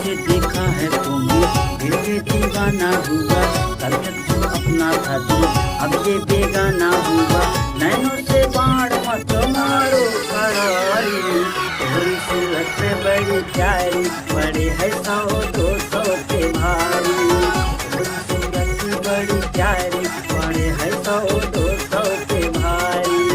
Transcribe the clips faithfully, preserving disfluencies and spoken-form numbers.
से देखा है तुम्हें, दिल ये दीवाना हुआ। कल तक जो अपना था दिल, अब ये बेगाना हुआ। नैनों से बाण मत मारो करारी, तोरी सूरत बड़ी प्यारी, पड़े है सौ दो सौ के भारी। तोरी सूरत बड़ी प्यारी, पड़े है सौ दो सौ के भारी।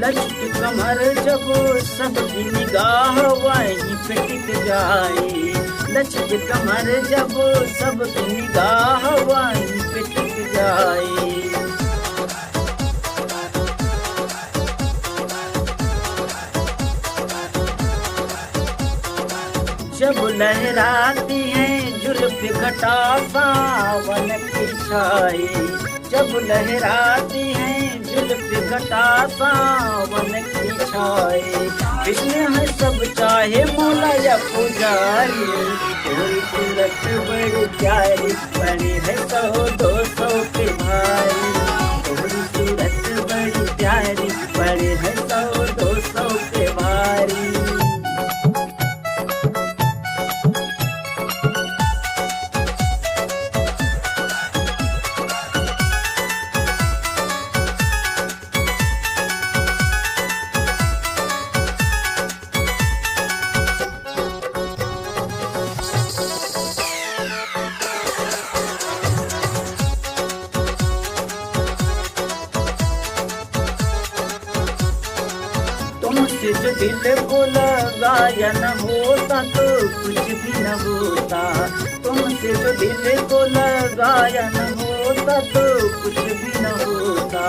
लचक कमर जब सबकी निगाह वहीं पे टिक जाए, लचक कमर जब सबकी निगाह वहीं पे टिक जाए। जब लहराती हैं जुल्फ घटा सावन की छाई, जब लहराती हैं जुल्फ घटा सावन की छाई, इसमें है सब चाहे मौला या पुजारी। तोरी सूरत बड़ी प्यारी, पड़े है सौ दो सौ के भारी। तोरी सूरत बड़ी प्यारी, पड़े है सौ दो सौ के भारी। तुमसे जो दिल को लगाया न होता तो कुछ भी न होता, तुमसे जो दिल को लगाया न होता तो कुछ भी न होता।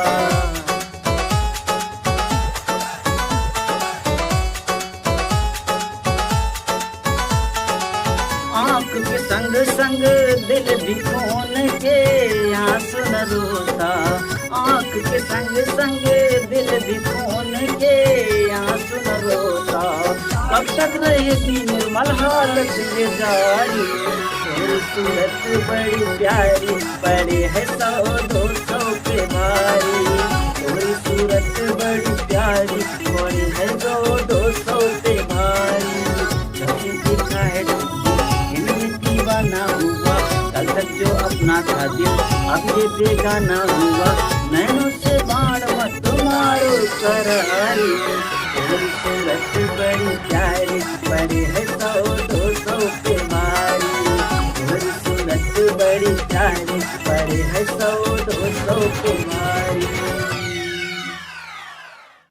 आँख के संग संग दिल भी खून के आंसू न रोता, आँख के संग संग दिल भी खून के आंसू न रोता। कब तक रहेगी निर्मल हालत ये जारी? तोरी सूरत बड़ी प्यारी, पड़े है सौ दो सौ के भारी। तोरी सूरत बड़ी प्यारी, पड़े है सौ दो सौ के भारी। जब से देखा है तुझे, दिल ये दीवाना हुआ। कल तक जो अपना था दिल, अब ये बेगाना हुआ। नैनों से बाण मत मारो करारी। तोरी सूरत बड़ी प्यारी, पड़े है सौ दो सौ के भारी। तोरी सूरत बड़ी प्यारी, पड़े है सौ दो सौ के भारी।